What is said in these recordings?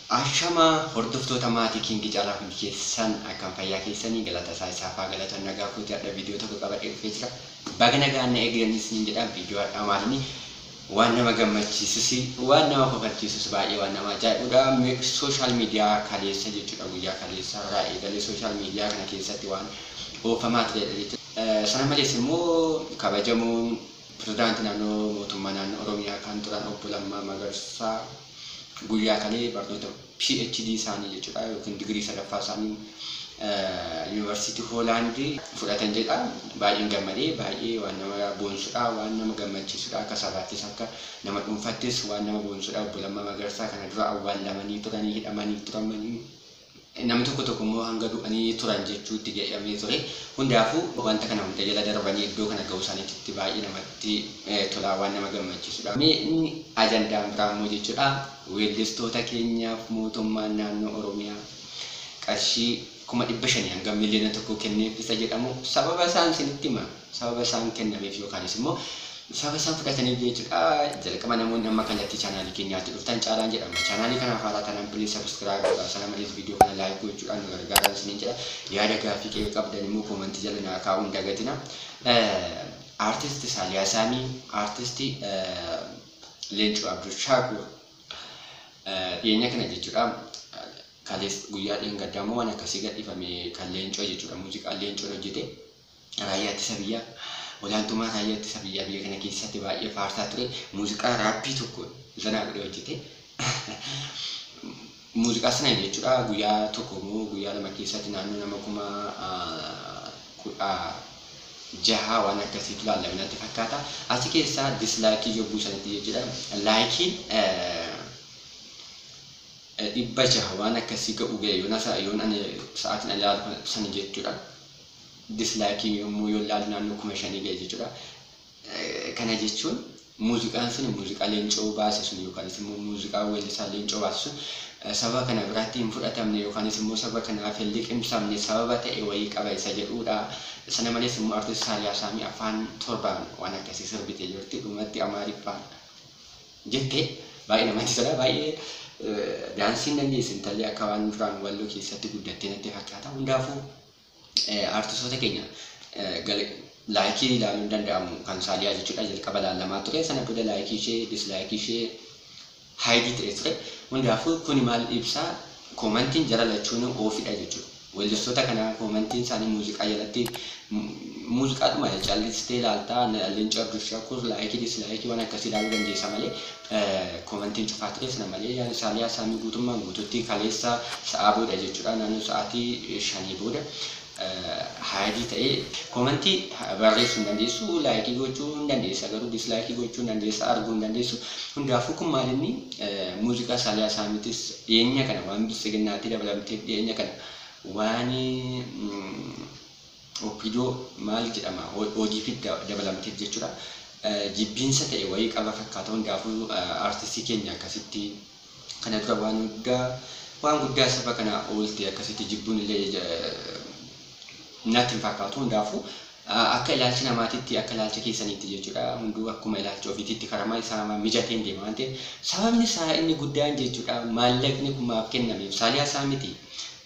Ashama hordoftoota maatii Kiingii Caalaa, hundi keessan akkam? Fayyaa keessanii? Galata isaa isaaf haa galatan. Nagaa kooti. Hadha viidiyoo tokko qabadhee dhufee jira. Baga nagaan na eegdanis niin jedha. Viidiyoo hadhaa maalinii? Waan nama gammachiisus, waan nama kofalchiisus, baay'ee waan nama ajaa'ibudha. Social media kaleessa jechuudha, guyyaa kaleessa irraa eegalee social media kana keessatti waan oofamaa turedha jechuudha. Sana malees immoo kabajamuun pirezidaantii naannoo mootummaa naannoo Oromiyaa kan turan obbo Lammaa Magarsaa guyyaa kalee barnoota PhD isaanii jechuudha, yookiin digirii sadaffaa isaanii yuunivarsiitii Hoolaandii fudhatan jedha. Baay'een gammadee, baay'ee waan nama boonsudha, waan nama gammachiisudha. Akka sabaattis akka nama dhuunfattis waan nama boonsudha. Obbo Lammaa Magarsaa kana dura awwaalamanii turanii, hidhamanii turamanii, namni tokko tokko immoo hanga du'anii turan jechuutti jedhamee ture. Hundaafuu wanta kana hunda jala darbanii iddoo kana ga'uu isaaniitti baay'ee namatti tolaa, waan nama gammachiisudha. Mee inni ajandaan biraa immoo jechuudha, weellistoota keenyaaf mootummaan naannoo Oromiyaa qarshii 500,000 hanga 1,000,000 kenneef isa jedhamu sababa isaan isinitti hima. Sababa isaan kennameef yookaanis immoo sababa isaan fudhataniif jechuudha. Jalqaba namoonni amma kallattii chaanaalii keenyaatti dhuftan, Caalaan jedhama. Chaanaalii kanaaf haaraa taanaan please subscribe godhaa. Sana malees viidiyoo kana like gochuudhaan nu gargaaraa isiniin jedha. Yaada gaaffii qe'ee qabdan immoo koomentii jala naa kaa'uu hin dagatina. Aartisti Saaliyaa Saamii, aartisti Leencoo Abdulshaakur dhiyeenya kana jechuudha. Kalees guyyaa dheengaddaa immoo waan akkasii gadhiifame kan Leencoo jechuudha. Muuziqaan Leencoon hojjete raayyaa ittisa biyyaa, olaantummaa raayyaa ittisa biyyaa biyya kana keessatti baay'ee faarsaa ture. Muuziqaa raappii tokko zanaa godhee hojjete. Muuziqaa sana jechuudha, guyyaa tokko immoo guyyaa 2 keessatti naannoo nama 16,000 waan akkasiitu ilaalame natti fakkaata. Achi keessaa dislaayikii yogguu sanatti jechuudha. Laayikiin 600 waan akkasii ga'u ga'e yoon ani sa'aatiin ani ilaalu sana jechuudha. Dislaayikii yommuu yoo ilaalu naannoo 5,000 ga'e jechuudha. Kana jechuun muuziqaan sun, muuziqaa Leencoo baase sun yookaanis immoo muuziqaa weellisaa Leencoo baase sun saba kana biraatti hin fudhatamne yookaanis immoo saba kanaaf hin liqimsamne, sababa ta'e wayii qaba isa jedhudha. Sana malees immoo artist Saaliyaa Saamii afaan torbaan waan akkasii sirbitee jirti. Dhumatti Amaariffaan jette, baay'ee namatti tola, baay'ee daansiin dandeessi intalli, akka waan duraan Walloo keessatti guddattee natti fakkaata. Hundaafuu artistoota keenya laayikii ilaaluun hin danda'amu. Kan Saaliyaa jechuudha jalqaba ilaalamaa ture, sana booda laayikii ishee, dislaayikii ishee hide ta'e ture. Hundaafuu kuni maal ibsaa? Koomantiin jara lachuun oofidha jechuudha. Weellistoota kanaa koomantiin isaanii muuziqaa jalatti muuziqaadhuma callistee ilaaltaa, Leencoo Abdulshakur laayikii, dislaayikii waan akkasii ilaaluu dandeessa malee koomantiin cufaa ture. Sana malee Saaliyaa Saamii guutummaan guututti kaleessa sa'aa booda jechuudha, naannoo sa'aatii 5 booda hide ta'ee koomantii barreessuu hin dandeessu, laayikii gochuu hin dandeessa, garuu dislaayikii gochuu hin dandeessa, arguu hin dandeessu. Hundaafuu kun maalinni muuziqaa Saaliyaa Saamiitis dhiyeenya kana waan biltsiginnaatti dabalamteef, dhiyeenya kana waan OPDO maal jedhama, ODP dabalamteef jechuudha. Jibbiinsa ta'e wayii qaba fakkaata. Hundaafuu artistii keenya akkasitti kana dura waan guddaa saba kana oolte akkasitti jibbuun illee natti hin fakkaatu. Hundaafuu akka ilaalcha namaatitti, akka ilaalcha keessaniitti jechuudha, hunduu akkuma ilaalcha ofiititti karamaa isaa mijateen deema waan ta'eef, sababni isaa inni guddaan jechuudha maallaqni kun maaf kennameef Saaliyaa Saamiti.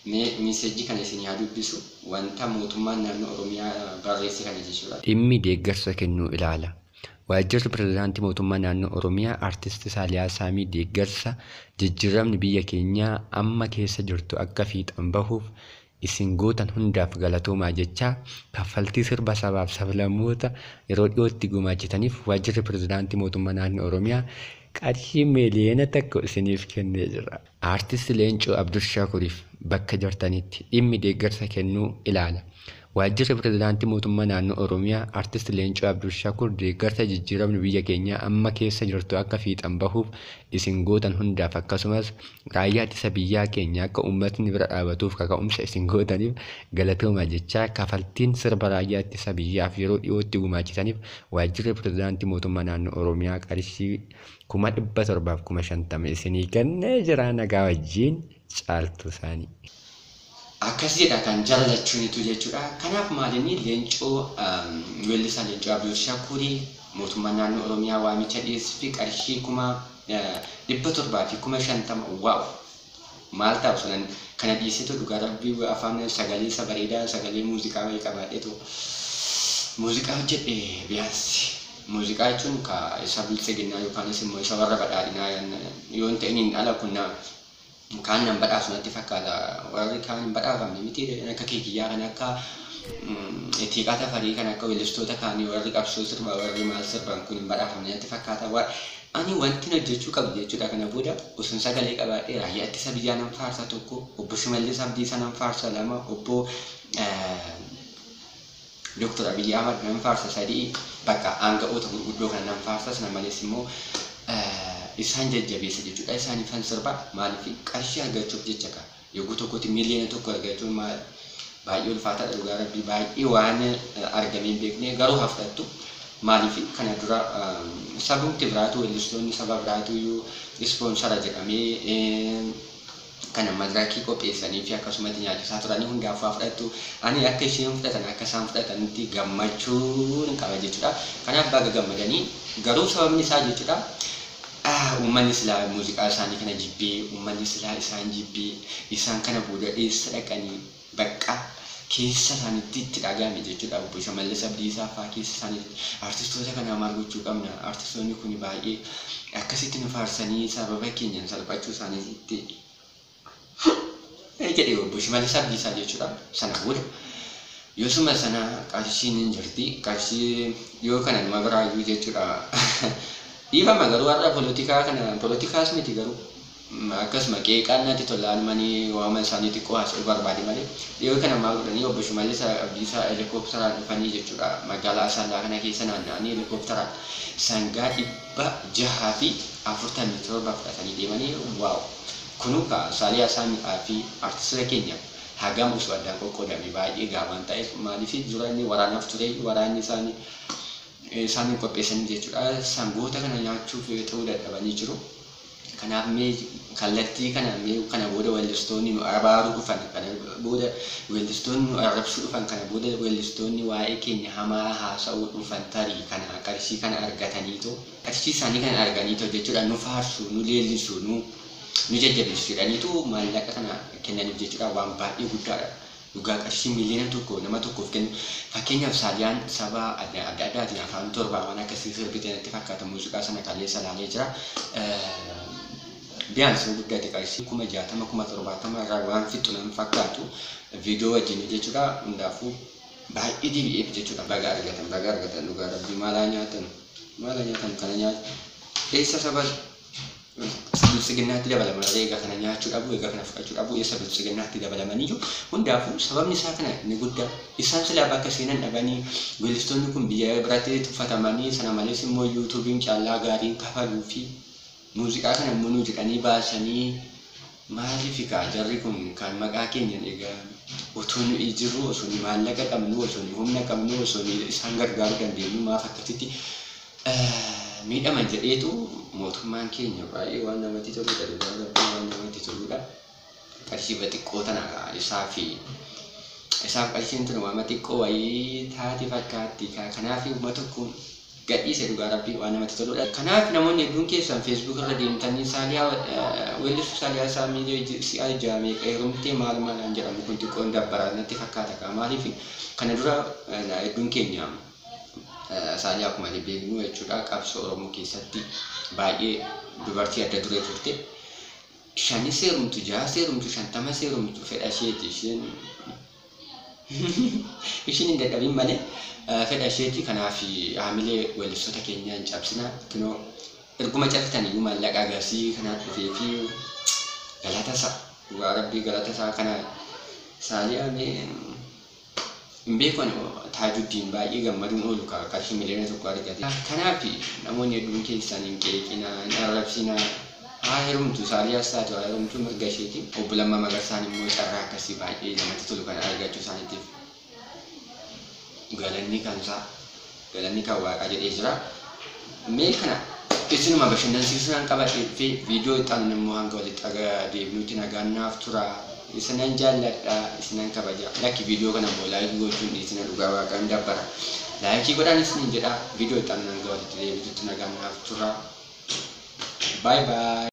Mee miisejii kana isin haa dubbisu, wanta mootummaan naannoo Oromiyaa barreesse kana jechuudha. Dhimmi deeggarsa kennuu ilaala. Waajjirri Pirezidaantii Mootummaa Naannoo Oromiyaa Artisti Saaliyaa Saamii deeggarsa jijjiiramni biyya keenyaa amma keessa jirtu akka fiixan bahuuf isin gootan hundaaf galatoomaa jechaa, kaffaltii sirba sabaaf sablammoota yeroo dhiyootti gumaachitaniif Waajjirri Pirezidaantii Mootummaa Naannoo Oromiyaa qarshii 1,000,000 isiniif kennee jira. Aartist Leencoo Abdulshakuriif bakka jirtanitti dhimmi deeggarsa kennuu ilaala. Waajjirri Pirezidaantii Mootummaa Naannoo Oromiyaa Artist Leencoo Abdulshakur deeggarsa jijjiiramni biyya keenyaa amma keessa jirtu akka fiixan bahuuf isin gootan hundaaf, akkasumas raayyaa ittisa biyyaa keenya akka uummatni bira dhaabatuuf kaka'umsa isin gootaniif galatoomaa jechaa, kafaltiin sirba raayyaa ittisa biyyaaf yeroo dhiyootti gumaachitaniif Waajjirri Pirezidaantii Mootummaa Naannoo Oromiyaa qarshii 750,000 isinii kennee jira. Nagaa wajjin, Caaltuu Isaanii. Akkas jedha kan jara lachuunitu jechuudha. Kanaaf maalinni Leencoo, weellisaa Leencoo Abdulshakurii mootummaan naannoo Oromiyaa waamicha dhiyeessuu fi qarshii 750,000, wow! Maal ta'a sunan kana dhiisetu dhugaa rabbii afaan sagalee isa bareedaa sagalee muuziqaa wayii qabaadheetu muuziqaa hojjedhe biyaansi. Muuziqaa jechuun ka isa biltsiginnaa yookaanis immoo isa warra badhaadhinaa yoo hin ta'in ala kun kaan nan badhaasu natti fakkaata. Warri kaan hin badhaafamne miti akka keekiyyaa kan akka Itiiqaa Tafarii kan akka weellistoota kaanii warri qabsoo sirbaa warri maal sirban kun hin badhaafamne natti fakkaata. Ani wanti hojjechuu qabu jechuudha kana booda osoo sagalee qabaadhee raayyaa ittisa biyyaa nan faarsa tokko, obbo Shimallis Abdiisaa nan faarsa lama, obbo Dooktar Abiyyi Ahmad nan faarsa sadii, bakka aanga'oota gurguddoo kana nan faarsa. Sana malees immoo isaan jajjabeessa jechuudha. Isaaniifan sirba maaliif qarshii argachuuf jecha ka yogguu tokkotti 1 miiliyoona argachuun maal baay'ee ulfaataadha dhugaa rabbii baay'ee waan argamee hin beekne garuu haa fudhattu. Maaliif kana dura sabumti biraatu weellistoonni saba biraatu iyyuu ispoonsara jedhamee kana madirakii qopheessanii fi akkasumatti nyaachisaa turanii hundaaf haa fudhattu. Ani akka isheen fudhatan akka isaan fudhatanitti gammachuun qaba jechuudha. Kanaaf baga gammadanii garuu sababni isaa jechuudha. Uummanni silaa muuziqaa isaanii kana jibbee uummanni silaa isaan jibbee isaan kana booda eessa dhaqanii bakka keessa isaaniitti itti dhagahame jechuudha. Obbo Shimallis Abdiisaa fa'aa keessa isaaniitti artistoota kana maal gochuu qabna? Artistoonni kun baay'ee akkasitti nu faarsanii sababa keenyaan salphachuu isaaniitti jedhe obbo Shimallis Abdiisaa jechuudha. Sana booda yoosuma sana qarshiin hin jirti. Qarshii yoo kana nama biraayyuu jechuudha. Dhiifama garuu har'a polotikaa kana polotikaas miti garuu akkasuma qeeqaan natti tolaan manii waama isaanii xiqqoo haasa'uu barbaade malee dhiyoo kana maal godhanii obbo Shimallis Abdiisaa helikoophteraan dhufanii jechuudha magaalaa Asallaa kana keessa naanna'anii helikoophteraan sangaa 647 fudhatanii deemanii wow kunuu ka Saaliyaa Saamiidhaa fi artistoota keenya hagam osoo addaan qoqqoodame baay'ee gaawwan ta'eef maaliif dura inni waraanaaf ture waraanni isaanii isaanii qopheessanii jechuudha sangoota kana nyaachuuf ta'uu dadhabanii jiru. Kanaaf mee kallattii kana mee kana booda weellistoonni nu abaaruu dhufan kana booda weellistoonni nu arrabsuu dhufan kana booda weellistoonni waa'ee keenya hamaa haasa'uu dhufan tarii kana qarshii kana argataniitoo qarshii isaanii kana arganiitoo jechuudha nu faarsu nu leellisu nu jajjabeessu jedhaniitu maallaqa kana kennaniif jechuudha waan baay'ee guddaadha. Dhugaa qarshii 1 miiliyoona nama tokkoof kennu fakkeenyaaf Saaliyaan saba adda addaatiin afaan torbaa waan akkasii sirbite natti fakkaata muuziqaa sana kaleessa ilaalee jira. Biyaan sun guddate qarshii 60,000 70,000 irraa waan fixu nan fakkaatu viidiyoo wajjin jechuudha hundaafuu baay'ee deebi'eef jechuudha baga argatan baga argatan dhugaa rabbii maalaa nyaatan kana nyaatu eessa saba biltsiginnaatti dabalaman egaa kana nyaachuu dhabu egaa kana fudhachuu dhabu eessa biltsiginnaatti dabalamaniyyuu hundaafuu sababni isaa kana inni guddaa isaan silaa bakka seenan dhabanii weellistoonni kun biyya biratti tuffatamanii sana malees immoo yuutuubiin caalaa gaariin kafaluu fi muuziqaa kana immoo nu jedhanii baasanii maaliif kaa jarri kun kan maqaa keenyan egaa otoo nu jirru osoo nu maallaqa qabnu osoo nu humna qabnu osoo nu isaan gargaaruu dandeenyu maaf akkasitti miidhaman jedheetu mootummaan keenya baay'ee waan namatti toludha dhugaa rabbii waan namatti toludha. Qarshii xiqqoo tana isaaf qarshiin tun waan xiqqoo wayii taate fakkaatti kanaaf uummata tokkoon gadhiise dhugaa rabbii waan namatti toludha. Kanaaf namoonni hedduun keessan feesbuuk irra deemtanii Saaliyaa weellistuu Saaliyaa Saamii si'a ja'a meeqa heerumtee maal maalaan jedhamu kun xiqqoon dabbaraa natti fakkaata kaa maaliif kana dura hedduun keenya Saaliyaa akkuma beeknu jechuudha qabsoo Oromoo keessatti baay'ee dubartii adda duree turte. 5 seerumtu 6 seerumtu 50 seerumtu fedha isheeti isheen ishiin hin dadhabin malee fedha isheeti kanaaf haamilee weellistoota keenyaa hin cabsina kinoo erguma cabsitan iyyuu maallaqa agarsiis kanaan dhufee fi galata isaa dhugaa rabbii galata isaa kana Saaliyaa mee hin beeku ani Taajuddiin baay'ee gammaduun oolu qarshii 1 miiliyoona argate. Kanaaf namoonni hedduun keessan hin qeeqinaa hin arrabsinaa haa heerumtu Saaliyaas taatu haa heerumtu mirga isheeti. Obbo Lammaa Magarsaan immoo carraa akkasii baay'ee namatti tolu kana argachuu isaaniitiif galanni kan isaa galanni kan waaqaa jedhee jira. Mee kana isinuma bashannansiisuudhaan qabadhee dhufee viidiyoo itti aanu immoo hanga walitti deebinutti nagaan naaf tura. Isinan jaalladha, isinan kabaja. Lakki viidiyoo kana immoo laayikii gochuun dhiisina dhugaa waaqaan dabbara. Laayikii godhaan isinin jedha. Viidiyoo itti aanu hanga walitti deebitutti nagaan naaf tura. Bye bye.